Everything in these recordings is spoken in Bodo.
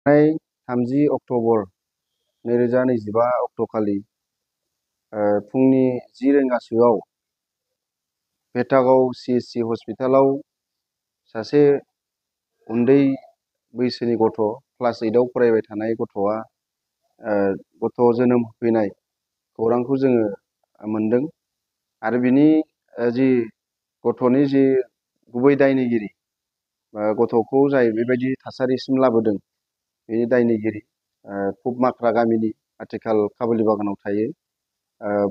30 अक्ट'बर 2025 अक्ट'खालि फुंनि 10 रिंगासोआव भेटागाव CSC हस्पिटालाव सासे उन्दै बैसोनि गथ' क्लास 8 आव फरायबाय थानाय गथ'आ गथ' जोनोम होफैनाय खौरांखौ जोङो मोनदों आरो बिनि जि गथ'नि जि गुबै दायनिगिरि गथ'खौ जाय बेबायदि थासारिसिम लाबोदों बेनि दायनिगिरि फुबमाख्रा गामिनि आथिखाल काबुलि बागानाव थायो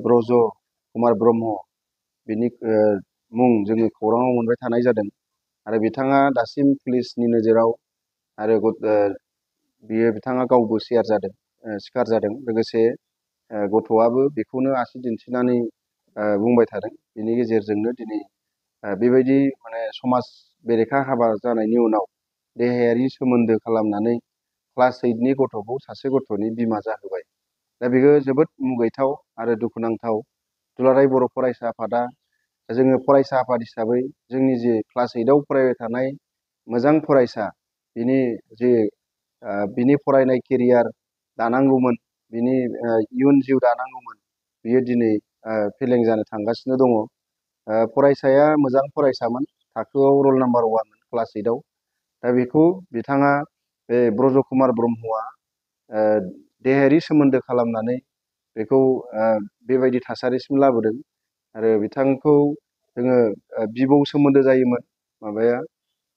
ब्रज कुमार ब्रह्म बिनि मुं जोङो खौराङाव मोनबाय थानाय जादों आरो बिथाङा दासिम पुलिसनि नोजोराव आरो बिथाङा गावबो सिखार जादों लोगोसे गथ'आबो बेखौनो आसि दिन्थिनानै बुंबाय थादों। बिनि गेजेरजोंनो दिनै बेबायदि माने समाज बेरेखा हाबा जानायनि उनाव देहायारि सोमोन्दो खालामनानै क्लास 8 नि गथ'खौ सासे गथ'नि बिमा जाहोबाय। दा बेयो जोबोद मुगैथाव आरो दुखुनांथाव। दुलाराय बर' फरायसा आफादा जोङो फरायसा आफाद हिसाबै जोंनि जे क्लास 8 आव फरायबाय थानाय मोजां फरायसा बिनि फरायनाय केरियार दानांगौमोन, बिनि इयुन जिउ दानांगौमोन, बियो दिनै फेलें जानो थांगासिनो दङ। फरायसाया मोजां फरायसामोन, थाखोआव रल नाम्बार 1 क्लास 8 आव। दा बेखौ बिथाङा बे ब्रज कुमार ब्रह्मआ देहायारि सोमोन्दो खालामनानै बेखौ बेबायदि थासारिसिम लाबोदों आरो बिथांखौ जोङो बिबौ सोमोन्दो जायोमोन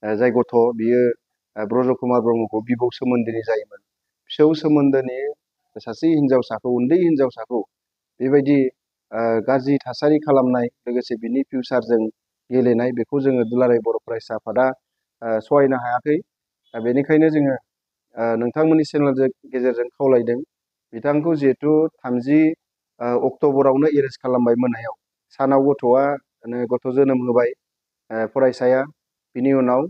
जाय गथ' बियो ब्रज कुमार ब्रह्मखौ बिबौ सोमोन्दोनि जायोमोन। फिसौ सोमोन्दोनि सासे हिन्जावसाखौ, उन्दै हिन्जावसाखौ बेबायदि गाज्रि थासारि खालामनाय लोगोसे बिनि फिउचारजों गेलेनाय बेखौ जोङो दुलाराय बर' फरायसा आफादा सहायनो हायाखै। बेनिखायनो जोङो नोंथांमोननि चेनेलनि गेजेरजों खावलायदों बिथांखौ जिहेथु 30 अक्ट'बरावनो एरेस्ट खालामबाय मोनायाव। सानाव गथ' जोनोम होबाय फरायसाया, बिनि उनाव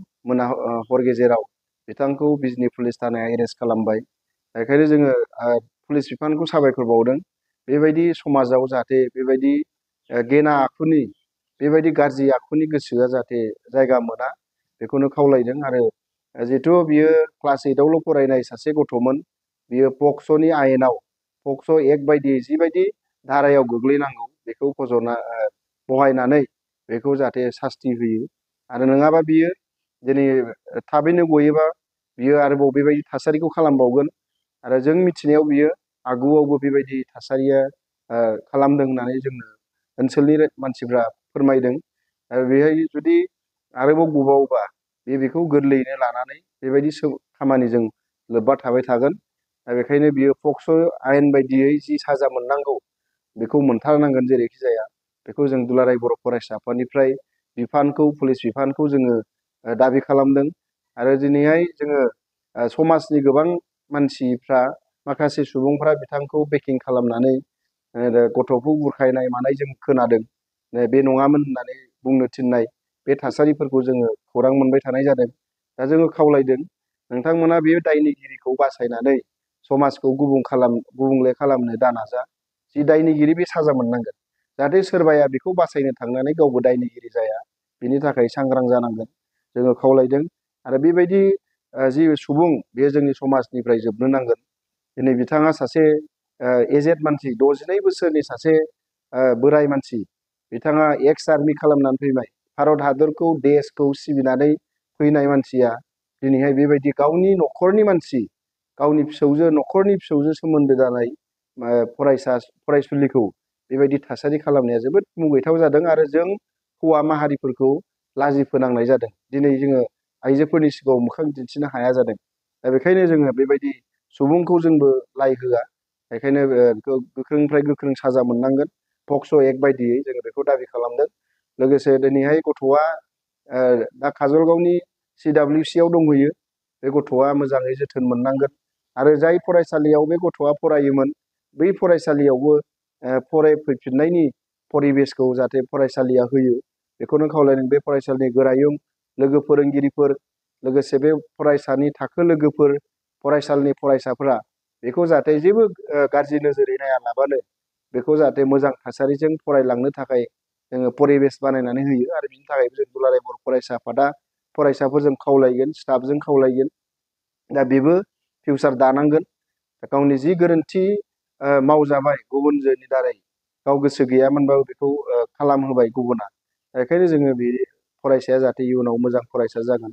हर गेजेराव बिथांखौ बिजनी पुलिस थानाया एरेस्ट खालामबाय। बेखायनो जोङो पुलिस बिफानखौ साबायखर बावदों। बेबायदि समाजाव जाहाथे बेबायदि गेना आखुनि, बेबायदि गाज्रि आखुनि गोसोआ जाहाथे जायगा मोना बेखौनो खावलायदों। आरो जिहेथु बियो क्लास 8 आवल' फरायनाय सासे गथ'मोन, बियो पक्स'नि आयेनाव पक्स' एक्ट बायदियै जिबायदि धारायाव गोग्लैनांगौ बेखौ बहायनानै बेखौ जाहाथे सास्ति होयो। आरो नङाबा बियो दिनै थाबैनो गयोबा बियो आरोबाव बेबायदि थासारिखौ खालामबावगोन आरो जों मिथिनायाव बियो आगुआवबो बेबायदि थासारिया खालामदों होननानै जोंनो ओनसोलनि मानसिफ्रा फोरमायदों। बेहाय जुदि आरोबाव गबावोबा बेखौ गोरलैयैनो लानानै बेबायदि खामानिजों लोब्बा थाबाय थागोन। दा बेखायनो बियो पक्स' आयेन बायदियै जि साजा मोननांगौ बेखौ मोनथारनांगोन जेरैखि जाया। बेखौ जों दुलाराय बर' फरायसा आफादनिफ्राय पुलिस बिफानखौ जोङो दाबि खालामदों। आरो दिनैहाय जोङो समाजनि गोबां मानसिफ्रा, माखासे सुबुंफ्रा बिथांखौ बेकिं खालामनानै गथ'खौ बुरखायनाय मानाय जों खोनादों। बे नङामोन होननानै बुंनो थिननाय बे थासारिफोरखौ जोङो खौरां मोनबाय थानाय जादों। दा जोङो खावलायदों नोंथांमोना बे दायनिगिरिखौ बासायनानै समाजखौ गुबुंले खालामनो दानाजा। जि दायनिगिरि बे साजा मोननांगोन, जाहाथे सोरबाया बेखौ बासायनो थांनानै गावबो दायनिगिरि जाया। बिनि थाखाय सांग्रां जानांगोन जोङो खावलायदों। आरो बेबायदि जि सुबुं बेयो जोंनि समाजनिफ्राय जोबनो नांगोन। दिनै बिथाङा सासे एजेड मानसि, 62 बोसोरनि सासे बोराय मानसि, बिथाङा एक्स आर्मि खालामनानै फैबाय, भारत हादरखौ देशखौ सिबिनानै फैनाय मानसिया दिनैहाय बेबायदि गावनि न'खरनि मानसि, गावनि न'खरनि फिसौजो सोमोन्दो जानाय फरायसुलिखौ बेबायदि थासारि खालामनाया जोबोद मुगैथाव जादों। आरो जों हौवा माहारिफोरखौ लाजि फोनांनाय जादों। दिनै जोङो आइजोफोरनि सिगाङाव मोखां दिन्थिनो हाया जादों। दा बेखायनो जोङो बेबायदि सुबुंखौ जोंबो लाइ होआ। बेखायनो गोख्रोंनिफ्राय गोख्रों साजा मोननांगोन पक्स' एक्ट बायदियै जोङो बेखौ दाबि खालामदों। लोगोसे दिनैहाय गथ'आ दा काजलगावनि CWC आव दंहैयो। बे गथ'आ मोजाङै जोथोन मोननांगोन। आरो जाय फरायसालियाव बे गथ'आ फरायोमोन बै फरायसालियावबो फरायफैफिननायनि परिबेसखौ जाहाथे फरायसालिया होयो बेखौनो खावलायदों। बे फरायसालिनि गोरायुं, लोगो फोरोंगिरिफोर, लोगोसे बे फरायसानि थाखो लोगोफोर, फरायसालिनि फरायसाफोरा बेखौ जाहाथे जेबो गाज्रि नोजोरै नायालाबानो बेखौ जाहाथे मोजां थासारिजों फरायलांनो थाखाय जोङो परिबेस बानायनानै होयो। आरो बिनि थाखायबो जों दुलाराय बर' फरायसा आफादा फरायसाफोरजों खावलायगोन, स्टाफजों खावलायगोन। दा बेबो फिउचार दानांगोन। गावनि जि गोरोन्थि मावजाबाय गुबुननि दारै गाव गोसो गैयामोनबाबो बेखौ खालामहोबाय गुबुना। बेखायनो जोङो बे फरायसाया जाहाथे इयुनाव मोजां फरायसा जागोन।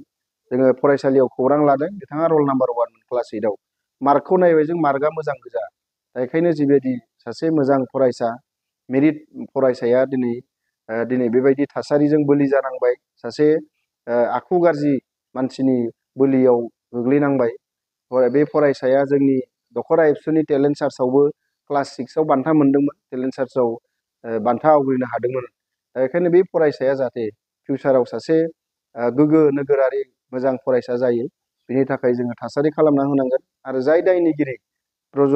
जोङो फरायसालियाव खौरां लादों बिथाङा रल नाम्बार 1 क्लास 8आव मार्कखौ नायबाय जों मार्कआ मोजां गोजा। बेखायनो जिबायदि सासे मोजां फरायसा मेरिट फरायसाया दिनै बेबायदि थासारिजों बोलि जानांबाय, सासे आखु गाज्रि मानसिनि बोलियाव गोग्लैनांबाय। बे फरायसाया जोंनि दख'रा एबसुनि टेलेन्ट सार्चआवबो क्लास 6आव बान्था मोनदोंमोन, टेलेन्ट सार्चआव बान्था आवग्रिनो हादोंमोन। बेखायनो बे फरायसाया जाहाथे फिउचाराव सासे गोग्गो नोगोरारि मोजां फरायसा जायो, बिनि थाखाय जोङो थासारि खालामना होनांगोन। आरो जाय दायनिगिरि ब्रज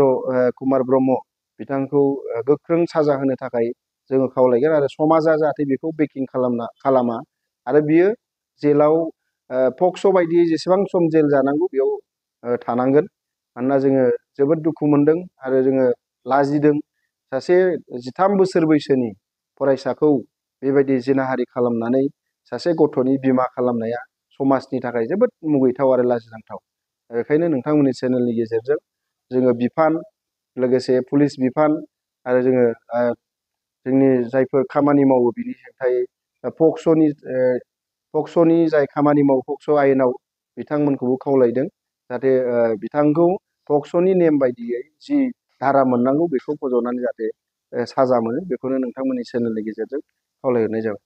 कुमार ब्रह्म बिथांखौ गोख्रों साजा होनो थाखाय जोङो खावलायगोन आरो समाजा जाहाथे बेखौ बेकिं खालामा आरो बियो जेलाव पक्स' बायदियै जेसेबां सम जेल जानांगौ बेयाव थानांगोन। मानोना जोङो जोबोद दुखु मोनदों आरो जोङो लाजिदों। सासे 13 बोसोर बैसोनि फरायसाखौ बेबायदि जिनाहारि खालामनानै सासे गथ'नि बिमा खालामनाया समाजनि थाखाय जोबोद मुगैथाव आरो लाजिनांथाव। बेखायनो नोंथांमोननि चेनेलनि गेजेरजों जोङो बिफान, लोगोसे पुलिस बिफान आरो जोङो जोंनि जायफोर खामानि मावो बिनि हेंथायै पक्स'नि जाय खामानि मावो पक्स' आयेनाव बिथांमोनखौबो खावलायदों जाहाथे बिथांखौ पक्स'नि नेम बायदियै जि धारा मोननांगौ बेखौ फज'नानै जाहाथे साजा मोनो। बेखौनो नोंथांमोननि चेनेलनि गेजेरजों खावलायहरनाय जाबाय।